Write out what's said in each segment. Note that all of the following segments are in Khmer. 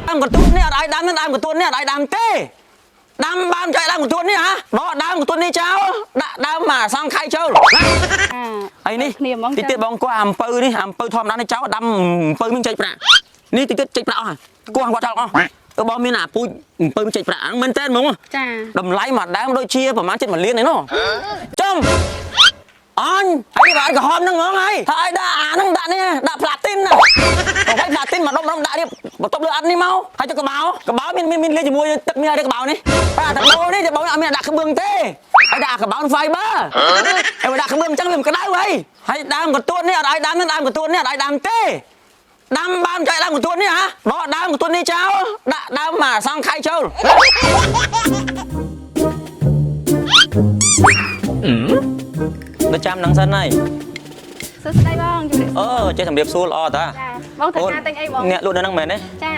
ដើមកន្ទួតនេះអត់ឲ្យដាំទេដើមកន្ទួតនេះអត់ឲ្យដាំទេដាំបានចែកដើមកន្ទួតនេះហ៎បកដើមកន្ទួតនេះចោលដាក់ដើមមកសង្ខៃចូលណា អា ហើយនេះ គ្នាហ្មង តិចទៀតបងគាត់អំពៅនេះអំពៅធម្មតានេះចោលដាំអំពៅមានចេញប្រាក់នេះតិចទៀតចេញប្រាក់អស់ហើយគោះគាត់ចោលអស់ទៅបងមានអាពូជអំពៅមានចេញប្រាក់ហ្នឹងមែនតើហ្មង ចា តម្លៃមួយដើមដូចជាប្រហែលជិត1លានឯណោះចំអញហើយនេះបើអញក្រហមហ្នឹងហ្មងហើយថាឲ្យដាក់អាហ្នឹងដាក់នេះដាក់ផ្លាទីនណាបើឲ្យផ្លាទីនមកដុំដុំដាក់នេះបន្ទប់លើអត់នេះមកហើយចុះកបោកបោមានមានមានលាយជាមួយទឹកមានអីកបោនេះបាទតែបោនេះតែបោអត់មានដាក់ក្បឿងទេហើយដាក់កបោ fiber ហើយបើដាក់ក្បឿងអញ្ចឹងវាមិនក្តៅហើយហើយដើមកន្ទួតនេះអត់ឲ្យដាំទេដើមកន្ទួតនេះអត់ឲ្យដាំទេដាំបានចែកដើមកន្ទួតនេះហ៎បកដើមកន្ទួតនេះចោលដាក់ដើមមកសង្ខៃចូល នៅចាំនឹងសិនហើយ សួស្តីបងជំរាប អូចេះជំរាបសួរល្អតា ចាបងត្រូវការទិញអីបង អ្នកលក់នៅហ្នឹងមែនទេ ចា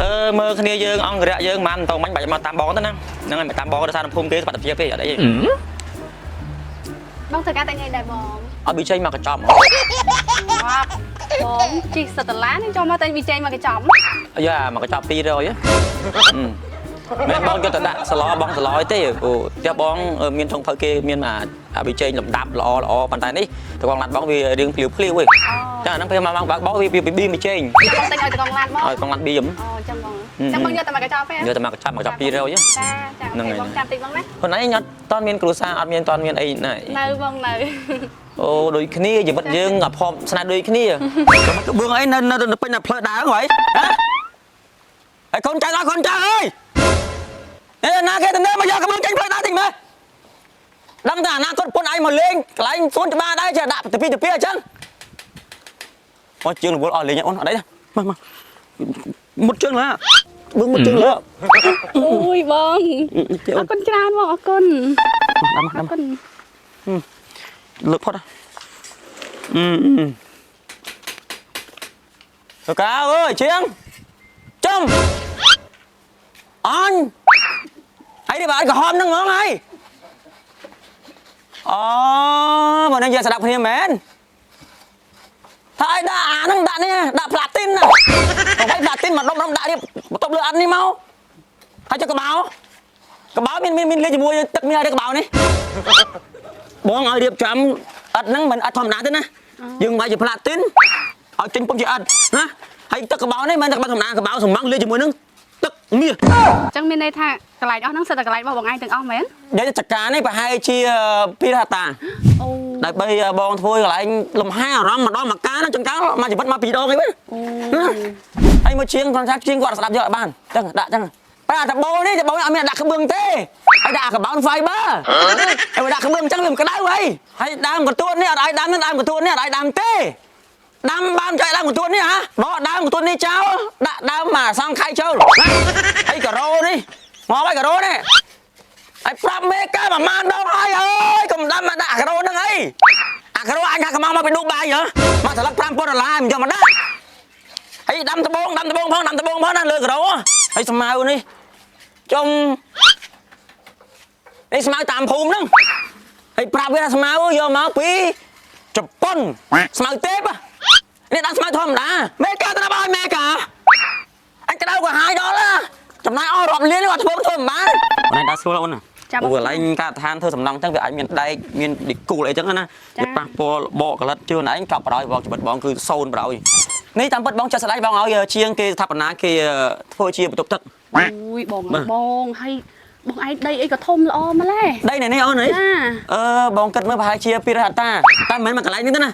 អឺមើលគ្នាយើងអង្គរៈយើងមិនតងបាញ់បាច់មកតាមបងទៅណាហ្នឹងហើយមកតាមបងដោយសារភូមិគេសុខភាពទេអត់អីទេ បងត្រូវការទិញអីដែរបង អត់ប៊ីចេញមកកញ្ចប់ វ៉ាបងជីកសិតដុល្លារនេះចូលមកទិញវីចេញមកកញ្ចំ អាយ៉ាមកកញ្ចប់200ហ៎មែនបងយកទៅដាក់សឡបងសឡអីទេអូផ្ទះបងមានថងភៅគេមានអាប៊ីចេងលំដាប់ល្អល្អប៉ុន្តែនេះតកងឡាត់បងវារៀងភ្លាវភ្លាវឯងចាអាហ្នឹងពេលមកបើកបងវាប៊ីមួយចេង បងទិញឲ្យកងឡានបង ឲ្យកងឡាត់ប៊ីម អូអញ្ចឹងបងអញ្ចឹងបងយកតែមកកញ្ចប់ទេ យកតែមកកញ្ចប់មកកញ្ចប់200ហ៎ ចាចា ហ្នឹងហើយ បងចាំតិចបងណា ខ្លួនឯងអត់តមានគ្រួសារអត់មានតមានអីណា នៅបងនៅ អូដូចគ្នាជីវិតយើងអភ័ព្វស្នេហ៍ដូចគ្នាក្បឿងអីនៅនៅពេញតែផ្លូវដើរហ៎ហ៎ហើយកូនចៅដល់កូនចៅអើយអេណាគេទៅនៅមកយកក្បឿងចេញផ្លូវដើរតិចមើលដឹងតែអនាគតពុនឯងមកលេងកន្លែងសួនច្បារដែរចេះដាក់ទៅពីទៅពីអញ្ចឹងអូជើងរវល់អស់លេងអូនអត់អីទេមកមកមុតជើងឡាបឿងមុតជើងលើ អូយបង អូន អរគុណច្រើនបងអរគុណ ដាំដាំ អរគុណ លើកផុតអឺអឺកាអើយជាងចំអញហើយនេះបើអញក្រហមហ្នឹងហ្មងហើយអូបើនឹងយកស្ដាប់គ្នាមែនថាឲ្យដាក់អាហ្នឹងដាក់នេះដាក់ផ្លាទីនណាបើឲ្យផ្លាទីនមកដុំដុំដាក់នេះបន្ទប់លើអត់នេះមកហើយចុះកបោកបោមានមានមានលាយជាមួយទឹកមានអីកបោនេះ បងឲ្យរៀបចំអត់ហ្នឹងមិនអត់ធម្មតាទេណាយើងមកជាផ្លាទីនឲ្យចេញពុំជាអត់ណាហើយទឹកកបោនេះមិនទឹកកបោធម្មតាកបោសម្ងលាយជាមួយនឹងទឹកមាស អញ្ចឹងមានន័យថាកន្លែងអស់ហ្នឹងសិតតែកន្លែងរបស់បងឯងទាំងអស់មែន និយាយចកានេះប្រហែលជា2ហតា អូ ដើម្បីបងធ្វើកន្លែងលំហែអារម្មណ៍ម្ដងមួយកាលណាចង្កាលមកជីវិតមកពីរដងអីវិញ អូ ណាហើយមកជាងគាត់ថាជាងគាត់ស្ដាប់យកឲ្យបានចឹងដាក់ចឹងតែអាតបោនេះតបោនេះអត់មានដាក់ក្បឿងទេហើយដាក់អាកបោន fiber ហើយដាក់ក្បឿងចឹងវាមិនក្តៅហើយហើយដើមកន្ទួតនេះអត់ឲ្យដាំទេដើមកន្ទួតនេះអត់ឲ្យដាំទេដាំបានចែកដើមកន្ទួតនេះហ៎បកដើមកន្ទួតនេះចោលដាក់ដើមមកសង្ខៃចូលណាហើយការ៉ូនេះងាប់ហើយការ៉ូនេះហើយប្រាប់មេកើប្រហែលដងហើយអើយកុំដាំមកដាក់ការ៉ូហ្នឹងអីអាការ៉ូអញថាកំងមកពីឌូបាយហ៎មកស្លឹក5000ដុល្លារមិនយកមកដាក់ ហើយដាំដបងដាំដបងផងដាំដបងផងណាលើការ៉ូហើយស្មៅនេះចុងនេះស្មៅតាមភូមិហ្នឹងហើយប្រាប់វាថាស្មៅយកមកពីជប៉ុនស្មៅទេពនេះដាំស្មៅធម្មតាមេកាទៅណាបើឲ្យមេកាអញក្តៅក៏ហាយដល់ណាចំណាយអស់រាប់លាននេះគាត់ធ្វើធ្វើមិនបានអូនឯងដើរស្រួលអូនណា ចាំ អូកន្លែងការដ្ឋានធ្វើសំណង់ចឹងវាអាចមានដែកមានឌីគូលអីចឹងណាវាប៉ះពាល់បកកលិតជឿនឯងកប់បដ ாய் បងជីវិតបងគឺសូន្យបដ ாய் នេះតាមពិតបងចិត្តស្ដាយបងឲ្យជាងគេស្ថាបនាគេធ្វើជាបន្ទប់ទឹក អូយបងបងហើយបងឯងដីអីក៏ធំល្អម្ល៉េះ ដីនៅនេះអូនអី ចា អឺបងគិតមើលប្រហែលជា200ហិកតាតែមិនមែនមកកន្លែងនេះទេណា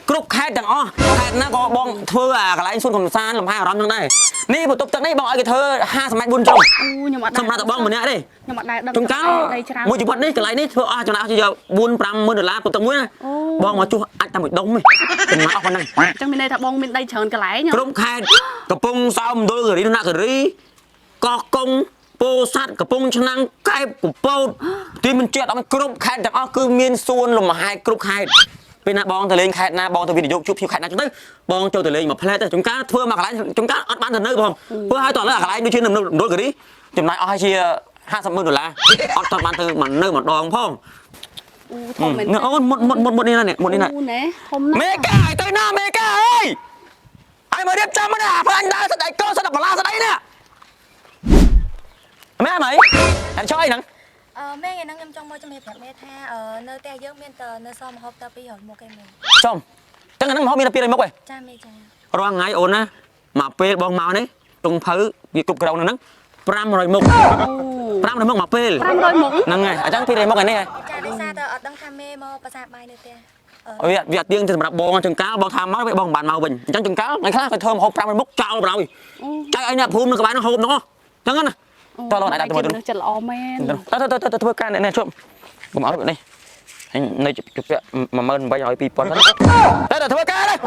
គ្រប់ខេត្តទាំងអស់ខេត្តណាក៏បងធ្វើអាកន្លែងសួនកំសាន្តលំហែអារម្មណ៍ហ្នឹងដែរនេះបន្ទប់ទឹកនេះបងឲ្យគេធ្វើ50ម៉ែត្រ4ជ្រុង អូខ្ញុំអត់ សម្រាប់តែបងម្នាក់ទេ ខ្ញុំអត់ដែរដឹង ចំកាល ដីច្រើន មួយជីវិតនេះកន្លែងនេះធ្វើអស់ចំណាយអស់ជា4 5ម៉ឺនដុល្លារពុតទឹកមួយណា អូ បងមកជួសអាចតែមួយដុំទេចំណាយអស់ប៉ុណ្ណឹង អញ្ចឹងមានន័យថាបងមានដីច្រើនកន្លែងហ៎ ក្រុមខេត្តកំពង់សោមមណ្ឌលគិរីនគិរីកោះកុងពោធិ៍សាត់កំពង់ឆ្នាំងកែបកំពតទីមិនជាតិអត់គ្រប់ខេត្តទាំងអស់គឺមានសួនលំហែគ្រប់ខេត្តពេលណាបងទៅលេងខេត្តណាបងទៅវិនិយោគជួបភ្ញៀវខេត្តណាចឹងទៅបងចូលទៅលេងមួយផ្លែទៅចំការធ្វើមកកន្លែងចំការអត់បានទៅនៅបងធ្វើឲ្យតោះលើកន្លែងដូចជាមណ្ឌលគិរីចំណាយអស់ឲ្យជា50ម៉ឺនដុល្លារអត់តបានទៅមកនៅម្ដងផង អូធំមែន នេះអូនមុតមុតមុតមុតនេះណានេះមុតនេះណា អូណែធំណាស់ មេកាឲ្យទៅណាមេកាអើយឲ្យមករៀបចំមកណាអាផ្លាញ់ដើរស្ដីកោស្ដីបលាស្ដីណាម៉ែម៉ៃអញចុយហ្នឹង អឺមេថ្ងៃហ្នឹងខ្ញុំចង់មកជំរាបប្រាប់មេថាអឺនៅផ្ទះយើងមានតនៅសមហូបត200មុខឯងមេ ចំចឹងអាហ្នឹងមកមានតែ200មុខឯង ចាមេចា រាល់ថ្ងៃអូនណាមកពេលបងមកនេះតុងភៅវាគ្រប់ក្រងហ្នឹង500មុខ500មុខមកពេល 500មុខ ហ្នឹងហើយអញ្ចឹង200មុខឯនេះហើយ ចាដោយសារតអត់ដឹងថាមេមកប្រាសាទបាយនៅផ្ទះអឺ វាវាអត់ទៀងទៅសម្រាប់បងចង្កាលបងថាមកវាបងមិនបានមកវិញអញ្ចឹងចង្កាលថ្ងៃខ្លះគេធ្វើម្ហូប500មុខចោលបណ្ដោយចែកឲ្យអ្នកភូមិនៅក្បែរហ្នឹងហូបហ្នឹងអញ្ចឹងណាតោះលោកឯងដាក់ទៅមើល មនុស្សចិត្តល្អមែន ទៅទៅទៅទៅធ្វើការនេះជប់កុំឲ្យនេះអញនៅជពាក់18000 2000ទៅទៅធ្វើការនេះ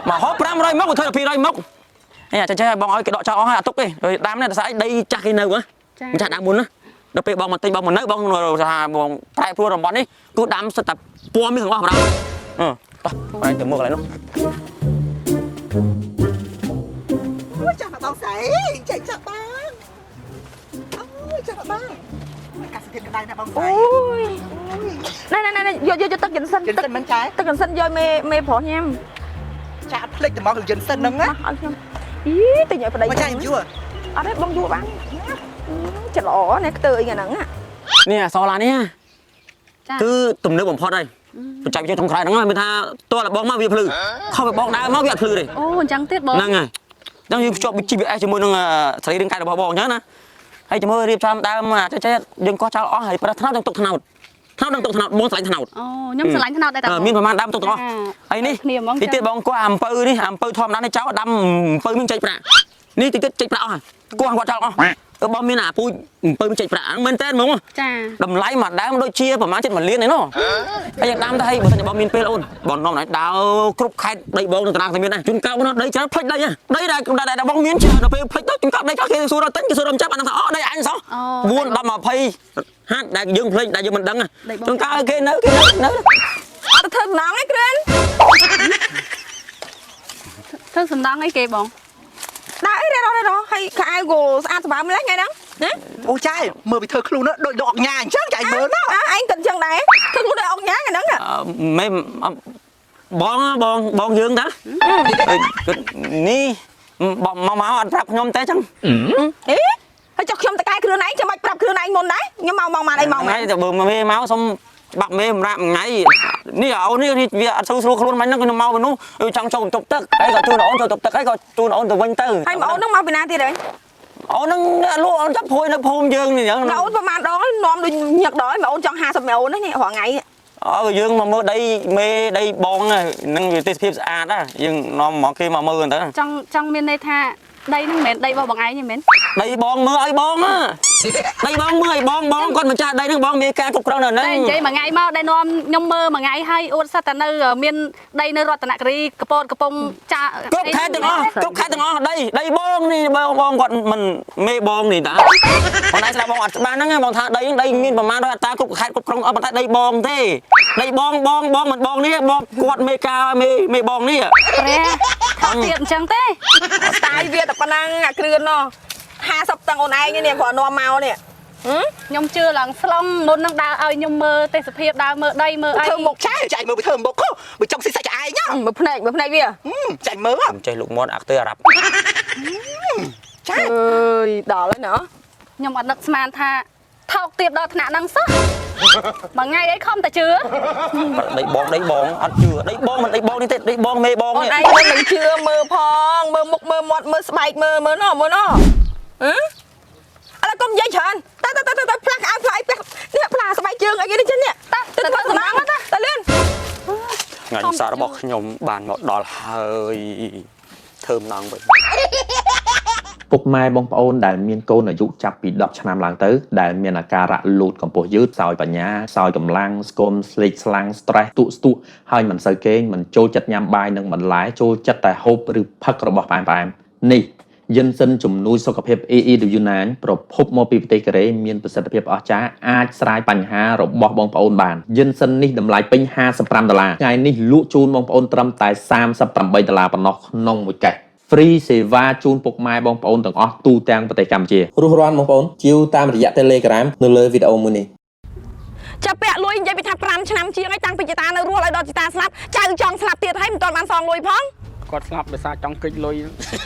មកហូប500មុខធ្វើ200មុខអីចេះចេះបងឲ្យគេដកចោលអស់ហើយអត់ទុកទេដាំនេះតែស្អីដីចាស់គេនៅហ៎ម្ចាស់ដើមមុនណាដល់ពេលបងមកទិញបងមកនៅបងថាបងប្រែប្រួលតំបន់នេះគឺដាំសិតតែពណ៌មានទាំងអស់បណ្ដោយអឺតោះបងទៅមើលកន្លែងនោះ អូយចាស់មកបងស្រីចេះចាក់បងអូយចាស់មកបងកាសភាពក្តៅណាស់បងស្រី អូយណែណែណែយកយកទឹកយិនសិន យិនសិនមិនចែ ទឹកយិនសិនយកមេមេប្រុសញ៉ាំ ចាអត់ភ្លេចតែមកយិនសិនហ្នឹងណា ឲ្យខ្ញុំអីទិញឲ្យប្តី មកចាខ្ញុំយួរ អត់ទេបងយួរបានចិត្តល្អណែខ្ទើអីហ្នឹង នេះអសឡានេះ ចា គឺទំនើបបំផុតហើយបច្ចេកវិទ្យាក្នុងក្រៅហ្នឹងមានថាតើបងមកវាភ្លឺខុសពីបងដើមមកវាអត់ភ្លឺទេ អូអញ្ចឹងទៀតបង ហ្នឹងហើយអញ្ចឹងយើងភ្ជាប់ GPS ជាមួយនឹងសរីរាង្គកាយរបស់បងអញ្ចឹងណាហើយជាមួយរៀបចំដើមចេះចេះយើងកោះចោលអស់ហើយប្រះថ្នោតទាំងទុកថ្នោតថ្នោតទាំងទុកថ្នោតបងស្រឡាញ់ថ្នោត អូខ្ញុំស្រឡាញ់ថ្នោតដែរតា មានប្រហែលដើមទុកទាំងអស់ហើយនេះ គ្នាហ្មង ទីទៀតបងកោះអំពៅនេះអំពៅធម្មតានេះចោលដាំអំពៅមានចេញប្រាក់នេះទីទៀតចេញប្រាក់អស់ហើយកោះគាត់ចោលអស់បងមានអាពូជអំពៅមានចេញប្រាក់ហ្នឹងមែនតើហ្មង ចា តម្លៃមួយដើមដូចជាប្រហែលជិត1លានឯណោះហើយយើងដាំទៅហើយបើសិនជាបងមានពេលអូនបងនាំណៃដើរគ្រប់ខេត្តដីបងនៅតារាងតែមានដែរជួនកាលបងដីច្រើនផ្លិចដីហ៎ដីដែលបងមានច្រើនដល់ពេលផ្លិចទៅជួនកាលដីខ្លះគេសួរដល់ទិញគេសួរដល់ចាប់អាហ្នឹងថាអូដីអញសោះ4 10 20ហាត់ដែលយើងផ្លិចដែលយើងមិនដឹងជួនកាលគេនៅគេនៅ អត់ទៅធ្វើសំណងឯងគ្រឿន ធ្វើសំដងអីគេបង ដើរអីរ៉េរ៉េរហើយខោអាវក៏ស្អាតសម្បើមម្លេះថ្ងៃហ្នឹងណា អូចាមើលពីធ្វើខ្លួននោះដូចលោកអញ្ញាអញ្ចឹងចាមើលណា អើឯងគិតចឹងដែរធ្វើខ្លួនដូចអុកញ៉ាថ្ងៃហ្នឹង មេបងបងបងយើងតានេះបងមកមកអត់ប្រាប់ខ្ញុំទេចឹង អេហើយចុះខ្ញុំតកែគ្រឿនឯងចាំបាច់ប្រាប់គ្រឿនឯងមុនដែរខ្ញុំមកមកម៉ានអីមក ថ្ងៃតែបើមេមកសុំច្បាប់មេសម្រាប់ថ្ងៃនេះអូននេះវាអត់ស្រួលខ្លួនមិនហ្នឹងខ្ញុំមកមនុស្សចង់ចូលបន្ទប់ទឹកហើយក៏ជូនអូនចូលបន្ទប់ទឹកហើយក៏ជូនអូនទៅវិញទៅ ហើយមកអូនហ្នឹងមកពីណាទៀតហ៎ អូនហ្នឹងលក់អូនចាប់ព្រួយនៅភូមិយើងនេះអញ្ចឹង មកអូនប្រហែលដងនាំដូចញឹកដល់មកអូនចង់50មកអូននេះរាល់ថ្ងៃ អើយើងមកមើលដីមេដីបងហ្នឹងវាទេសភាពស្អាតណាយើងនាំមកគេមកមើលទៅ ចង់ចង់មានន័យថាដីហ្នឹងមិនមែនដីរបស់បងឯងទេមែន ដីបងមើលឲ្យបងដីបងមើលឲ្យបងបងគាត់ម្ចាស់ដីហ្នឹងបងមានការគ្រប់គ្រងនៅហ្នឹង តែនិយាយមួយថ្ងៃមកដែលនាំខ្ញុំមើលមួយថ្ងៃហើយអួតសិតតែនៅមានដីនៅរតនគិរីកពតកំពង់ចា គ្រប់ខេត្តទាំងអស់គ្រប់ខេត្តទាំងអស់ដីដីបងនេះបងបងគាត់មិនមេបងនេះតាបងឯងស្ដាប់បងអត់ច្បាស់ហ្នឹងបងថាដីហ្នឹងដីមានប្រមាណដល់អត្រាគ្រប់ខេត្តគ្រប់ក្រុងអស់ប៉ុន្តែដីបងទេដីបងបងបងមិនបងនេះបងគាត់មេការមេមេបងនេះ ព្រះថោកទៀតអញ្ចឹងទេ ស្ទាយវាតែប៉ុណ្ណឹងអាគ្រឿនណោះ50តឹងអូនឯងនេះគ្រាន់នាំមកនេះ ខ្ញុំជឿឡើងស្លង់មុននឹងដើរឲ្យខ្ញុំមើលទេសភាពដើរមើលដីមើលអី ធ្វើមុខ ចាចាមើលពីធ្វើមុខបើចង់ស៊ីសាច់ឯង មើលភ្នែកមើលភ្នែកវា ចាមើល ចេះលោកមាត់អាក់ទ័រអារ៉ាប់ ចា អើយដល់ហើយណោះ ខ្ញុំអត់នឹកស្មានថាថោកទៀតដល់ថ្នាក់ហ្នឹងសោះមួយថ្ងៃអីខំតែជឿ ដីបងដីបងអត់ជឿដីបងមិនដីបងនេះទេដីបងមេបង អូន នេះ ឯងមិនជឿមើលផងមើលមុខមើលមាត់មើលស្បែកមើលមើលណោះមើលណោះហ៎ឥឡូវកុំនិយាយច្រើនទៅទៅទៅទៅផ្លាស់អាវផ្លាស់អីផ្លាស់នេះផ្លាស់ស្បែកជើងអីគេនេះចឹងនេះទៅធ្វើសំណាងទៅទៅលឿន ថ្ងៃសាររបស់ខ្ញុំបានមកដល់ហើយធ្វើម្ដងវិញ ពុកម៉ែបងប្អូនដែលមានកូនអាយុចាប់ពី10ឆ្នាំឡើងទៅដែលមានអាការៈលូតកម្ពស់យឺតខ្សោយបញ្ញាខ្សោយកម្លាំងស្គមស្លេកស្លាំង stress ទក់ស្ទក់ហើយមិនសូវគេងមិនចូលចិត្តញ៉ាំបាយនិងបន្លែចូលចិត្តតែហូបឬផឹករបស់ផ្អែមៗនេះយិនសិនជំនួយសុខភាព AEW9 ប្រភពមកពីប្រទេសកូរ៉េមានប្រសិទ្ធភាពអស្ចារ្យអាចស្រាយបញ្ហារបស់បងប្អូនបានយិនសិននេះតម្លៃពេញ55ដុល្លារថ្ងៃនេះលក់ជូនបងប្អូនត្រឹមតែ38ដុល្លារប៉ុណ្ណោះក្នុងមួយកេស free សេវាជូនពុកម៉ែបងប្អូនទាំងអស់ទូទាំងប្រទេសកម្ពុជារស់រានបងប្អូនជាវតាមរយៈ Telegram នៅលើវីដេអូមួយនេះ ចាប់ពាក់លុយនិយាយពីថា5ឆ្នាំជាងហើយតាំងពីចតានៅរស់ឲ្យដល់ចតាស្លាប់ចៅចង់ស្លាប់ទៀតហើយមិនទាន់បានសងលុយផង គាត់ស្លាប់ដោយសារចង់គេចលុយ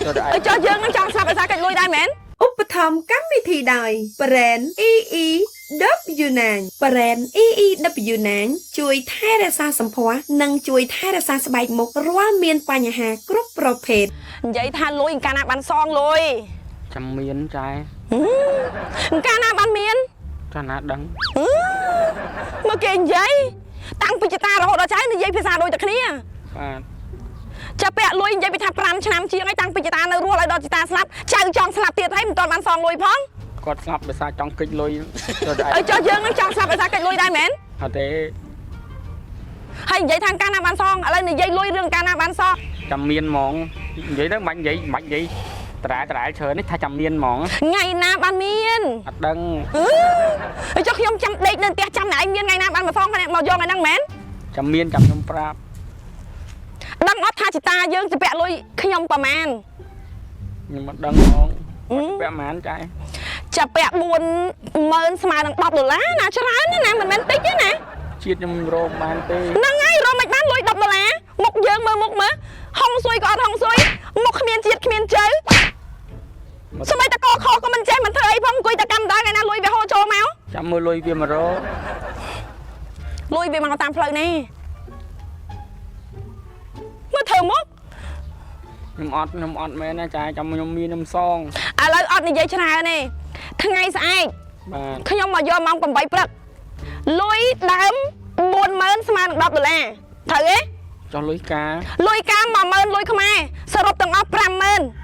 ទៅតែឯង ចុះយើងនឹងចង់ស្លាប់ដោយសារកិច្ចលុយដែរមែន ឧបត្ថម្ភកម្មវិធីដោយ Brand EEW9 Brand EEW9 ជួយថែរក្សាសម្ផស្សនិងជួយថែរក្សាស្បែកមុខរាល់មានបញ្ហាគ្រប់ប្រភេទ និយាយថាលុយកាលណាបានសងលុយ ចាំមានចែ កាលណាបានមាន ចាណាដឹង មកគេនិយាយតាំងពីចតារហូតដល់ចៅនិយាយភាសាដូចតែគ្នា បាទ ចាប់ពាក់លុយនិយាយពីថា5ឆ្នាំជាងហើយតាំងពីចតានៅរស់ឲ្យដល់ចតាស្លាប់ចៅចង់ស្លាប់ទៀតហើយមិនទាន់បានសងលុយផង គាត់ស្លាប់ដោយសារចង់គេចលុយទៅតែឯង ចុះយើងនឹងចង់ស្លាប់ដោយសារកិច្ចលុយដែរមែន អត់ទេ ហើយនិយាយថាកាលណាបានសងឥឡូវនិយាយលុយរឿងកាលណាបានសង ចាំមានហ្មងនិយាយទៅមិនបាច់និយាយមិនបាច់និយាយត្រែត្រែច្រើននេះថាចាំមានហ្មង ថ្ងៃណាបានមាន អត់ដឹង អឺចុះខ្ញុំចាំដេកនៅផ្ទះចាំណែឯងមានថ្ងៃណាបានមកសងមកយកថ្ងៃហ្នឹងមែន ចាំមានចាំខ្ញុំប្រាប់ ដឹងអត់ថាចតាយើងจะពាក់លុយខ្ញុំប្រមាណ ខ្ញុំមិនដឹងហ្មងគាត់ពាក់ប៉ុន្មានចែ จะពាក់40000ស្មើនឹង10ដុល្លារណាច្រើនណាស់ណាមិនមែនតិចទេណា ជាតិខ្ញុំរកបានទេ ហ្នឹងហើយរកមិនបានលុយ10ដុល្លារមុខយើងមើលមុខមើលហុងស៊ុយក៏អត់ហុងស៊ុយមុខគ្មានជាតិគ្មានជើស្មីតកខក៏មិនចេះមិនធ្វើអីផងអង្គុយតែកម្មដល់ថ្ងៃណាលុយវាហូរចូលមក ចាំមើលលុយវាមករក លុយវាមកតាមផ្លូវនេះមើលធ្វើមក ខ្ញុំអត់ខ្ញុំអត់មែនណាចែចាំខ្ញុំមានខ្ញុំសង ឥឡូវអត់និយាយច្រើនទេថ្ងៃស្អែក បាទ ខ្ញុំមកយកម៉ោង8ព្រឹកលុយដើម40000ស្មើនឹង10ដុល្លារត្រូវទេ ចុះលុយការ លុយកា10000លុយខ្មែរសរុបទាំងអស់50000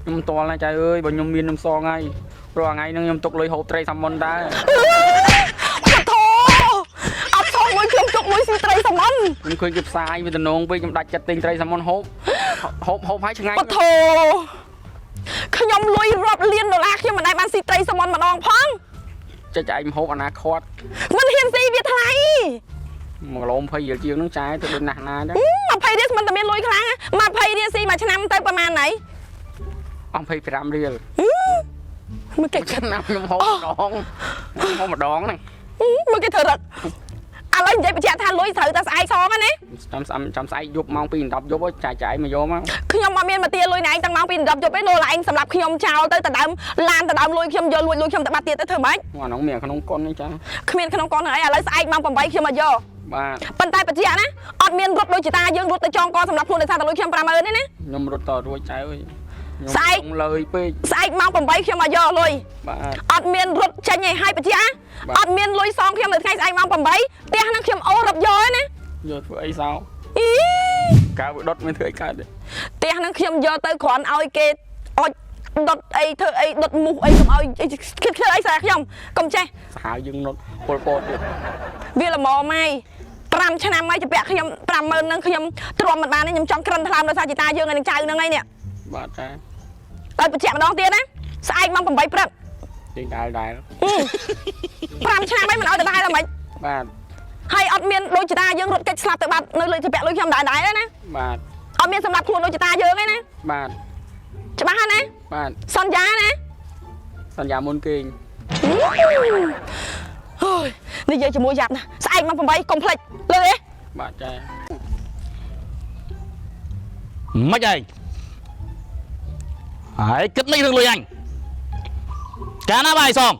ខ្ញុំមិនតល់ណាចែអើយបើខ្ញុំមានខ្ញុំសងហើយព្រោះថ្ងៃហ្នឹងខ្ញុំទុកលុយហូបត្រីសាមុនដែរ អត់ធោអត់សងមួយខ្ញុំទុកមួយស៊ីត្រីសាមុន ខ្ញុំឃើញគេផ្សាយវាតំណងពេកខ្ញុំដាច់ចិត្តទិញត្រីសាមុនហូបហូបហូបហើយឆ្ងាញ់ បធោខ្ញុំលុយរាប់លានដុល្លារខ្ញុំមិនដែលបានស៊ីត្រីសាមុនម្ដងផង ចិត្តឯងហូបអនាគត មិនហ៊ានស៊ីវាថ្លៃ 1គីឡូ20រៀលជាងហ្នឹងចែទៅដូចណាស់ណាចឹង 20រៀលមិនតែមានលុយខ្លាំង20រៀលស៊ីមួយឆ្នាំទៅប្រហែលណៃ អស់25រៀល មើលគេ ឆ្នាំខ្ញុំហូបម្ដងហូបម្ដងហ្នឹង មើលគេធ្វើរឹកឥឡូវនិយាយបញ្ជាក់ថាលុយត្រូវតែស្អែកសងណា ចាំស្អែកចាំស្អែកយប់ម៉ោង2 10យប់ចែកចែកមកយកមក ខ្ញុំអត់មានមកទាលុយណែឯងតាំងម៉ោង2 10យប់ទេលោឯងសម្រាប់ខ្ញុំចោលទៅដដើមឡានដដើមលុយខ្ញុំយកលួចលុយខ្ញុំទៅបាត់ទៀតទៅធ្វើម៉េច អានោះមានក្នុងកុននេះចា គ្មានក្នុងកុនហ្នឹងអីឥឡូវស្អែកម៉ោង8ខ្ញុំមកយក បាទ ប៉ុន្តែបញ្ជាក់ណាអត់មានរត់ដូចជាតាយើងរត់ទៅចងកសម្រាប់ខ្លួនដោយសារតែលុយខ្ញុំ50000ទេណា ខ្ញុំរត់តរួចចែអើយ ស្អែក លើយពេក ស្អែកម៉ោង8ខ្ញុំមកយកលុយ បាទ អត់មានរត់ចេញឯងហើយបញ្ជាក់អត់មានលុយសងខ្ញុំនៅថ្ងៃស្អែកម៉ោង8ផ្ទះហ្នឹងខ្ញុំអូរត់យកឯណា យកធ្វើអីសោ អី កើវាដុតមានធ្វើអីកើតទេ ផ្ទះហ្នឹងខ្ញុំយកទៅគ្រាន់ឲ្យគេអុចដុតអីធ្វើអីដុតមូសអីកុំឲ្យគិតធ្វើអីស្រាខ្ញុំកុំចេះ សាហាវយើងនុតពលពតទៀត វាល្មមហើយ5ឆ្នាំហើយជពាក់ខ្ញុំ50000ហ្នឹងខ្ញុំទ្រាំមិនបានទេខ្ញុំចង់ក្រិនថ្លើមដោយសារជីតាយើងហើយនឹងចៅហ្នឹងហើយនេះ បាទចា ឲ្យបញ្ជាក់ម្ដងទៀតណាស្អែកម៉ោង8ព្រឹក យើងដែរដែរ 5ឆ្នាំហើយមិនឲ្យដដែលដល់ម៉េច បាទ ហើយអត់មានដូចចតាយើងរត់កិច្ចស្លាប់ទៅបាត់នៅលើជពាក់លុយខ្ញុំដែរដែរណា បាទ អត់មានសម្រាប់ខ្លួនដូចចតាយើងទេណា បាទ ច្បាស់ហើយណា បាទ សន្យាណា សន្យាមុនគេង ហើយនិយាយជាមួយយ៉ាប់ណាស្អែកម៉ោង8កុំភ្លេចលើទេ បាទចា មិនឯងហើយគិតមិនរឿងលុយអញកាលណាបាយសង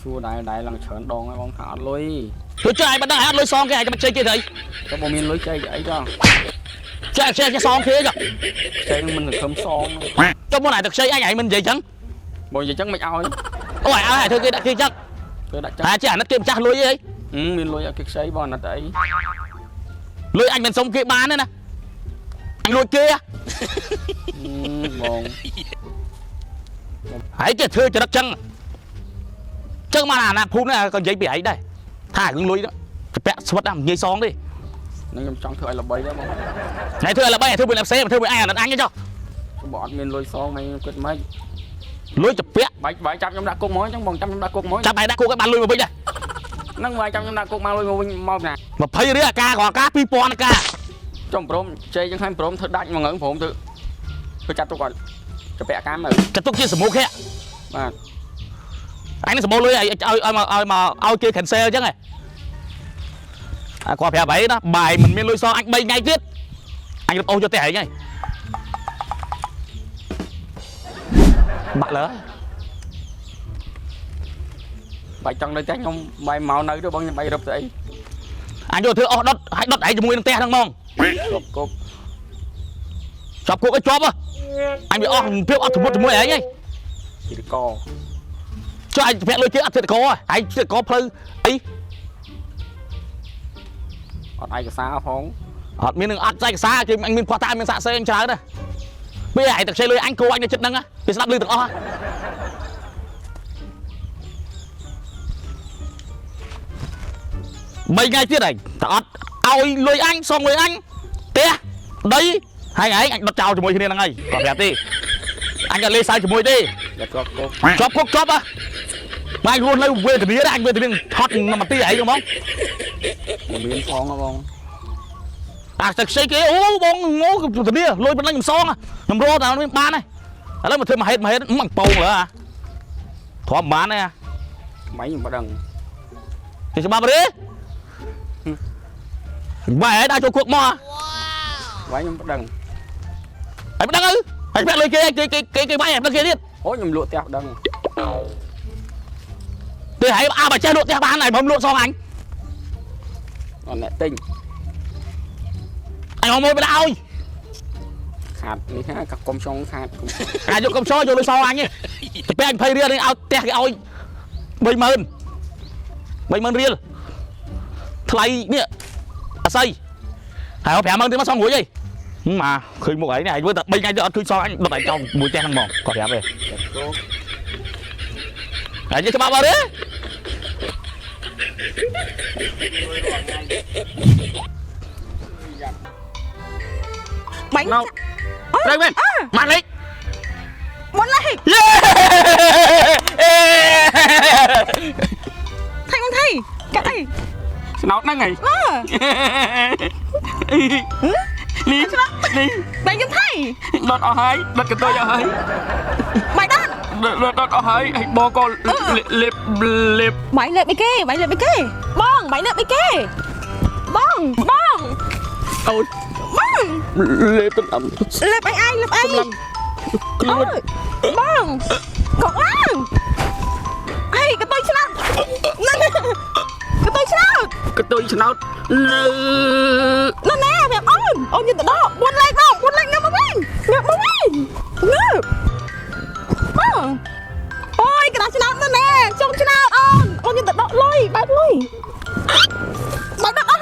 សួរដែរដែរឡើងច្រើនដងហើយបងថាអត់លុយ ទៅចុះឯងមិនដឹងឯងអត់លុយសងគេឯងចាំខ្ចីគេទៅអី ចុះបើមានលុយចែកអីចុះ ចេះចេះចេះសងគេចុះ ចែកនឹងមិនសង្ឃឹមសង ចុះមុនឯងទៅខ្ចីអញឯងមិននិយាយចឹង បើនិយាយចឹងមិនឲ្យ អូឯងឲ្យឯងធ្វើគេដាក់គេចឹង ធ្វើដាក់ចឹង តែចេះអាណិតគេម្ចាស់លុយអី មានលុយឲ្យគេខ្ចីបងអាណិតអី លុយអញមិនសុំគេបានទេណាអញលួចគេ បង ហើយចេះធ្វើចរិតចឹងចឹងមកអាណាភូមិនេះក៏និយាយពីឯងដែរថារឿងលុយហ្នឹងពាក់ស្វិតណាមិននិយាយសងទេ នឹងខ្ញុំចង់ធ្វើឲ្យល្បីដែរបង ថ្ងៃធ្វើឲ្យល្បីធ្វើមួយផ្សេងធ្វើមួយឯងអាណិតអញចុះ បើអត់មានលុយសងហើយខ្ញុំគិតម៉េច លុយទៅពាក់ បាយបាយចាប់ខ្ញុំដាក់គុកមកអញ្ចឹងបងចាប់ខ្ញុំដាក់គុកមក ចាប់ឯងដាក់គុកឲ្យបានលុយមកវិញដែរ ហ្នឹងបាយចាប់ខ្ញុំដាក់គុកមកលុយមកវិញមកណា 20រៀលអាការក៏អាការ2000អាការ ចុំព្រមជ័យចឹងហើយព្រមធ្វើដាច់មកងើព្រមធ្វើធ្វើចាត់ទុកអត់จะពាក់កម្មទៅ ចាត់ទុកជាសមុខៈ បាទ អញនឹងសម្បូរលុយឲ្យឲ្យមកឲ្យមកឲ្យគេ cancel អញ្ចឹងហ៎អាគាត់ប្រាប់អីណាបាយមិនមានលុយសងអញ3ថ្ងៃទៀតអញរឹបអូសយកផ្ទះឯងហើយបាក់លើ បាយចង់នៅផ្ទះខ្ញុំបាយមកនៅទៅបងខ្ញុំបាយរឹបទៅអី អញយកធ្វើអស់ដុតឲ្យដុតឯងជាមួយនឹងផ្ទះហ្នឹងហ្មង ជាប់គុក ជាប់គុកឲ្យជាប់ហ៎អញវាអស់ភាពអត់ធ្មត់ជាមួយឯងហី ទីក ចុះអញប្រាក់លុយគេអត់ធ្វើតកឯងធ្វើតកផ្លូវអី អត់ឯកសារផង អត់មាននឹងអត់ឯកសារគេអញមានផោះតាមានសាក់សេអញច្រើនណាពេលឯងតែខ្ចីលុយអញគោអញនៅចិត្តហ្នឹងគេស្ដាប់លឺទាំងអស់បីថ្ងៃទៀតឯងតែអត់ឲ្យលុយអញសងលុយអញផ្ទះដីហើយឯងអញដុតចោលជាមួយគ្នាហ្នឹងហើយគាត់ប្រាប់ទេអញអត់លេងសើចជាមួយទេ ដល់ជាប់គុក ជាប់គុកជាប់ហ៎ម៉ែរស់នៅវេទនាអញវេទនាថត់មកទីឯងហ្មង មិនមានផងហ៎បង អាតែខ្ចីគេអូបងងោធានាលុយប៉ុណ្ណឹងខ្ញុំសងខ្ញុំរកតែមានបានហើយឥឡូវមកធ្វើមួយហេតុមួយហេតុមិនពងលើអាធំបានទេអា ម៉ៃខ្ញុំមិនដឹង គេច្បាប់ទេបែរដល់ចូលគុកមក វាយខ្ញុំមិនដឹង ហើយមិនដឹងអឺហើយពាក់លុយគេគេគេគេវាយឲ្យដឹងគេទៀត អូខ្ញុំលក់ផ្ទះដឹង ទេហើយអាបើចេះលក់ផ្ទះបានហើយខ្ញុំលក់សងអញ អត់អ្នកទិញ អញមកមួយមិនឲ្យ ខាតនេះហាកុំចង់ខាតកុំ អាយកកុំចោយកលុយសងអញទេទៅពាក់20រៀលនេះឲ្យផ្ទះគេឲ្យ30000 30000រៀលថ្លៃនេះអាស័យហើយ50000ទៀតមកសងរួចហីមកឃើញមុខឯងនេះឯងមើលតែ3ថ្ងៃទៀតអត់ឃើញសងអញដុតឯងចោលមួយផ្ទះហ្នឹងហ្មងគាត់ប្រាប់ទេហើយនិយាយច្បាប់អត់ទេ បាញ់ ណៅត្រូវមែនម៉ាក់លេខ មុនលេខ យេ ថៃមុនថៃកាត់អី ស្នោតហ្នឹងហី អឺ នេះនេះ បាញ់ខ្ញុំថៃ ដុតអស់ហើយដុតកន្ទុយអស់ហើយ បាញ់ដល់ ដុតដុតអស់ហើយហើយបងក៏លេបលេប បាញ់លេបអីគេបាញ់លេបអីគេបងបាញ់លេបអីគេបងបង អូយ បង លេបទៅអំ លេបអីឯងលេបអី ខ្លួន បងកុំឡើងអីកន្ទុយឆ្នោតហ្នឹងកន្ទុយឆ្នោត កន្ទុយឆ្នោតនៅ ណែណែប្រាប់អូនអូនយកទៅដក4លេខបង4លេខងើបមកវិញងើបមកវិញងើបបងអូយកណ្ដាលឆ្នោតណែណែចុងឆ្នោតអូនអូនយកទៅដកលុយបើកលុយបើកដកអូ